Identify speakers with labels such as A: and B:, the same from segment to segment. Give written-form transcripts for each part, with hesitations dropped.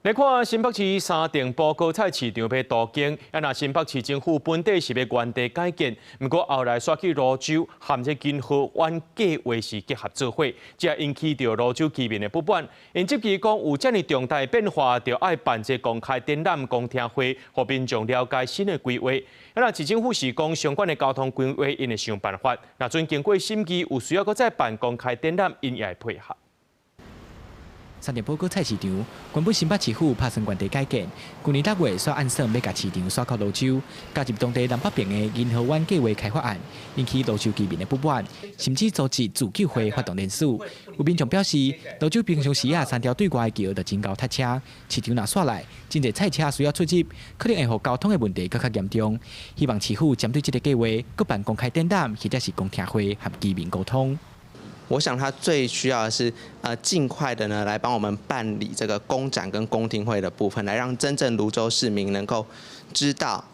A: 來看新北市三重埔果菜市場欲都更，啊若新北市政府本底是欲原地改建，毋過後來煞去蘆洲和這銀河灣計畫是結合做伙，這引起著蘆洲居民的不滿。𪜶質疑講有遮爾重大的變化，著愛辦這公開展覽、公聽會，予民眾了解新的規劃。啊若市政府是講相關的交通規劃，𪜶會想辦法。若準經過審議，有需要閣再辦公開展覽，𪜶也會配合。
B: 三重埔果菜市場原本新北市府拍算原地改建，舊年6月煞按算欲共市場徙到蘆洲，加入當地南北爿的銀河灣計畫開發案，引起蘆洲居民的不滿，甚至組織自救會發動連署。有民眾表示，蘆洲平常時啊，三條對外的橋就真𠢕塞車，市場若徙來，真濟菜車需要出入，可能會予交通的問題閣較嚴重。希望市府針對這个計畫，閣辦公開展覽或者是公聽會，和居民溝通。
C: 我想他最需要的是，盡快的呢，來幫我們辦理這個公展跟公聽會的部分，來讓真正蘆洲市民能夠知道，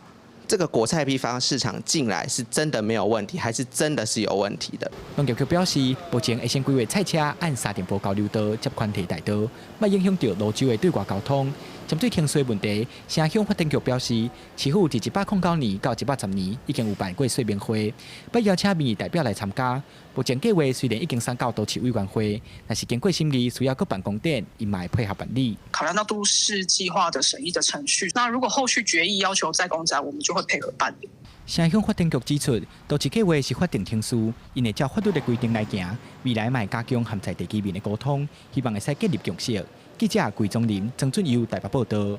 C: 這個果菜批發市場進來是真的沒有問題，還是真的是有問題的。
B: 農業局表示，目前會先規劃菜車按三重埔交流道接寬體大道，莫影響著蘆洲的對外交通。針對停稅問題，城鄉發展局表示，市府佇109年到110年已經有辦過說明會，欲邀請民意代表來參加。目前計劃雖然已經送到都市委員會，但是經過審議，需要閣辦公展，𪜶嘛會配合辦理。
D: 考量到都市計劃的審議的程序，那如果後續決議要求再公展，我們就會配合辦理。
B: 城鄉發展局指出，都市計劃是法定程序，𪜶會照法律的規定來行，未來嘛會加強和在地居民的溝通，希望會使建立共識。記者桂宗林、曾俊佑台北報道。